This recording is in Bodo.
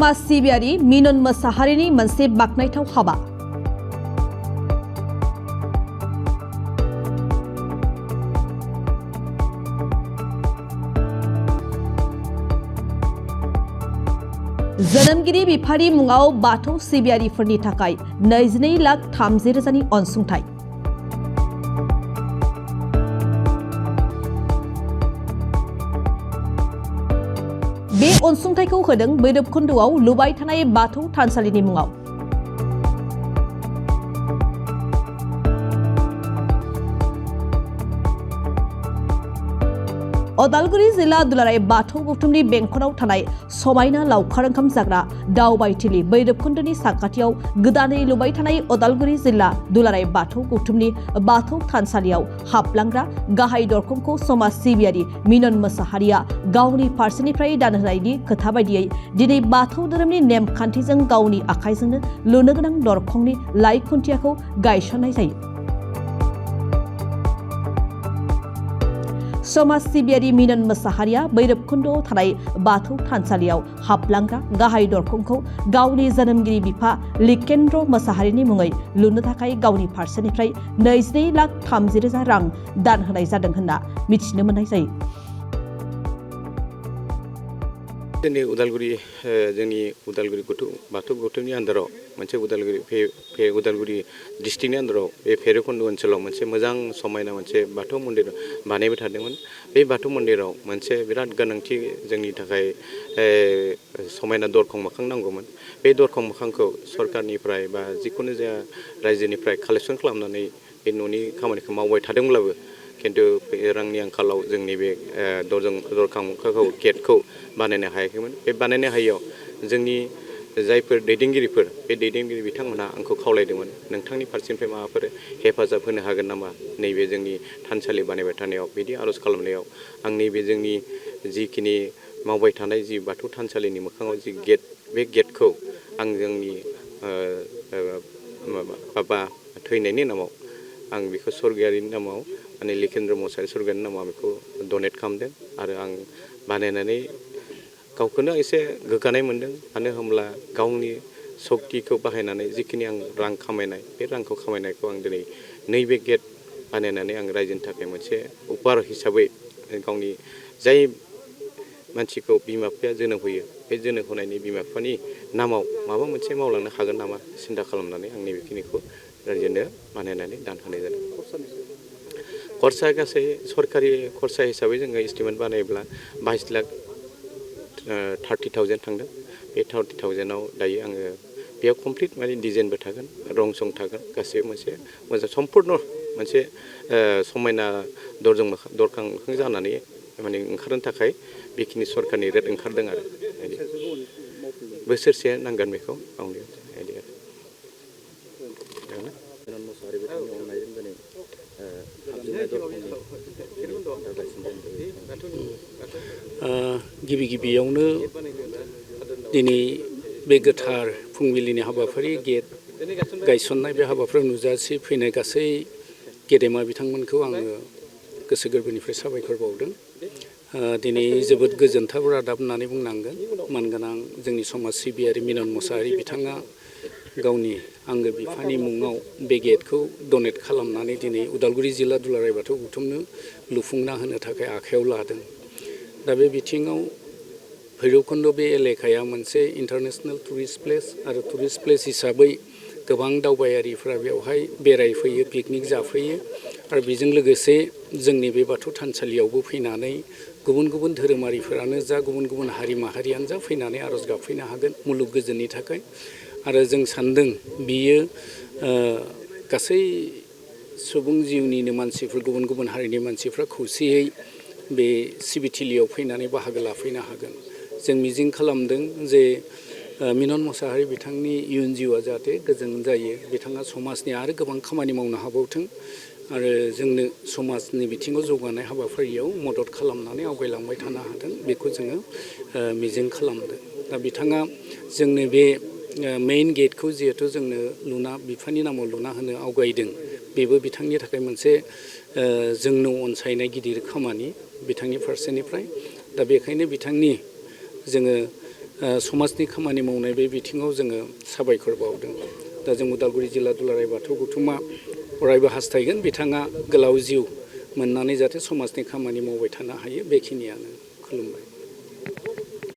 समाज सिबियारि मिनन मोसाहारिनि मोनसे बाखनायथाव हाबा। जोनोमगिरि बिफानि मुङाव बाथौ सिबियारिफोरनि थाखाय 22,30,000 अनसुंथाइ। बे अनसुंथाइखौ होदों भैरबकुन्दआव लुबाय थानाय बाथौ थानसालिनि मुङाव। उदालगुरि जिल्ला दुलाराय बाथौ गौथुमनि बेंखनाव थानाय समायना लावखार ओंखाम जाग्रा दावबायथिलि भैरबकुन्दनि साखाथियाव गोदानै लुबाय थानाय उदालगुरि जिल्ला दुलाराय बाथौ गौथुमनि बाथौ थानसालियाव हाबलांग्रा गाहाय दरखंखौ समाज सिबियारि मिनन मोसाहारिया गावनि फारसेनिफ्राय दान होनायनि खोथा बायदियै दिनै बाथौ धोरोमनि नेमखान्थिजों गावनि आखाइजोंनो लुनो गोनां दरखंनि लाइ खुन्थियाखौ गायसननाय जायो। समाज सिबियारि मिनन मोसाहारिया भैरबकुन्दआव थानाय बाथौ थानसालियाव हाबलांग्रा गाहाय दरखंखौ गावनि जोनोमगिरि बिफा लिकेन्द्र मोसाहारिनि मुङै लुनो थाखाय गावनि फारसेनिफ्राय 22,30,000 रां दान होनाय जादों होनना मिथिनो मोननाय जायो। जोंनि उदालगुरि बाथौ गौथुमनि आन्दाराव मोनसे उदालगुरि डिस्ट्रिक्टनि आन्दाराव बे भैरबकुन्द ओनसोलाव मोनसे मोजां समायना मोनसे बाथौ मन्दिर बानायबाय थादोंमोन। बे बाथौ मन्दिराव मोनसे बिराद गोनांथि जोंनि थाखाय समायना दरखं मोखां नांगौमोन। बे दरखं मोखांखौ सरकारनिफ्राय बा जिखुनु जाया रायजोनिफ्राय कालेक्सन खालामनानै बे न'नि खामानिखौ मावबाय थादोंब्लाबो खिन्थु रांनि आंखालाव जोंनि बे दरखं मोखांखौ गेटखौ बानायनो हायाखैमोन। बे बानायनो हायैयाव जोंनि जायफोर दैदेनगिरिफोर बे दैदेनगिरि बिथांमोनहा आंखौ खावलायदोंमोन नोंथांनि फारसेनिफ्राय माबाफोर हेफाजाब होनो हागोन नामा नैबे जोंनि थानसालि बानायबाय थानायाव। बिदि आर'ज खालामनायाव आं नैबे जोंनि जिखिनि मावबाय थानाय जि बाथौ थानसालिनि मोखाङाव जि गेट बे गेटखौ आं जोंनि बाबा थैनायनि नामाव आं बेखौ स्वर्गीयारिनि नामाव माने लिकेन्द्र मोसाहारि स्वर्गीयारिनि नामाव बेखौ डनेट खालामदों आरो आं बानायनानै गावखौनो एसे गोग्गानाय मोन्दों। मानो होनब्ला गावनि सक्तिखौ बाहायनानै जिखिनि आं रां खामायनाय बे रांखौ खामायनायखौ आं दिनै नैबे गेट बानायनानै आं रायजोनि थाखाय मोनसे उपहार हिसाबै गावनि जाय मानसिखौ बिमा बिफाया जोनोम होयो बे जोनोम होनायनि बिमा बिफानि नामाव माबा मोनसे मावलांनो हागोन नामा सिन्था खालामनानै आं नैबेखिनिखौ रायजोनो बानायनानै दान होनाय जादों। खरसा गासै सरकारि खरसा हिसाबै जोङो एस्टिमेट बानायोब्ला 22,30,000 थांदों। बे 30,000आव दायो आङो बेयाव कमप्लिट माने डिजाइनबो थागोन, रं सं थागोन, गासैबो मोनसे मोजां सम्पुर्ण मोनसे समायना दरखं मोखां जानानै माने ओंखारनो थाखाय बेखिनि सरकारनि रेट ओंखारदों आरो बोसोरसे नांगोन बेखौ मावनो बिदि आरो। गिबियावनो दिनै बे गोथार फुंबिलिनि हाबाफारि गेट गायसननाय बे हाबाफारियाव नुजाथि फैनाय गासै गेदेमा बिथांमोनखौ आङो गोसो गोरबोनिफ्राय साबायखर बावदों। दिनै जोबोद गोजोनथाव रादाब होननानै बुंनांगोन। मानगोनां जोंनि समाज सिबियारि मिनन मोसाहारि बिथाङा गावनि आंगो बिफानि मुङाव बे गेटखौ डनेट खालामनानै दिनै उदालगुरि जिल्ला दुलाराय बाथौ गौथुमनो लुफुंना होनो थाखाय आखायाव लादों। दा बे बिथिङाव भैरबकुन्द बे एलेकाया मोनसे इन्टारनेसनेल टुरिस्ट प्लेस आरो टुरिस्ट प्लेस हिसाबै गोबां दावबायारिफ्रा बेवहाय बेरायफैयो, पिकनिक जाफैयो आरो बेजों लोगोसे जोंनि बे बाथौ थानसालियावबो फैनानै गुबुन गुबुन धोरोमारिफोरानो जा गुबुन गुबुन हारि माहारियानो जा फैनानै आर'ज गाबफैनो हागोन मुलुग गोजोननि थाखाय। आरो जों सान्दों बियो गासै सुबुं जिउनिनो मानसिफोर गुबुन गुबुन हारिनि मानसिफ्रा खौसेयै बे सिबिथिलियाव फैनानै बाहागो लाफैनो हागोन। जों मिजिं खालामदों जे मिनन मोसाहारि बिथांनि इयुन जिउआ जाहाथे गोजोन जायो, बिथाङा समाजनि आरो गोबां खामानि मावनो हाबावथों आरो जोंनो समाजनि बिथिङाव जौगानाय हाबाफारियाव मदद खालामनानै आवगायलांबाय थानो हाथों बेखौ जोङो मिजिं खालामदों। दा बिथाङा जोंनो बे मेइन गेटखौ जिहेथु जोंनो बिफानि नामाव लुना होनो आवगायदों, बेबो बिथांनि थाखाय मोनसे जोंनो अनसायनाय गिदिर खामानि बिथांनि फारसेनिफ्राय। दा बेखायनो बिथांनि जोङो समाजनि खामानि मावनाय बे बिथिङाव जोङो साबायखर बावदों। दा जों उदालगुरि जिल्ला दुलाराय बाथौ गौथुमा अरायबो हास्थायगोन बिथाङा गोलाव जिउ मोननानै जाहाथे समाजनि खामानि मावबाय थानो हायो। बेखिनियानो। खुलुमबाय।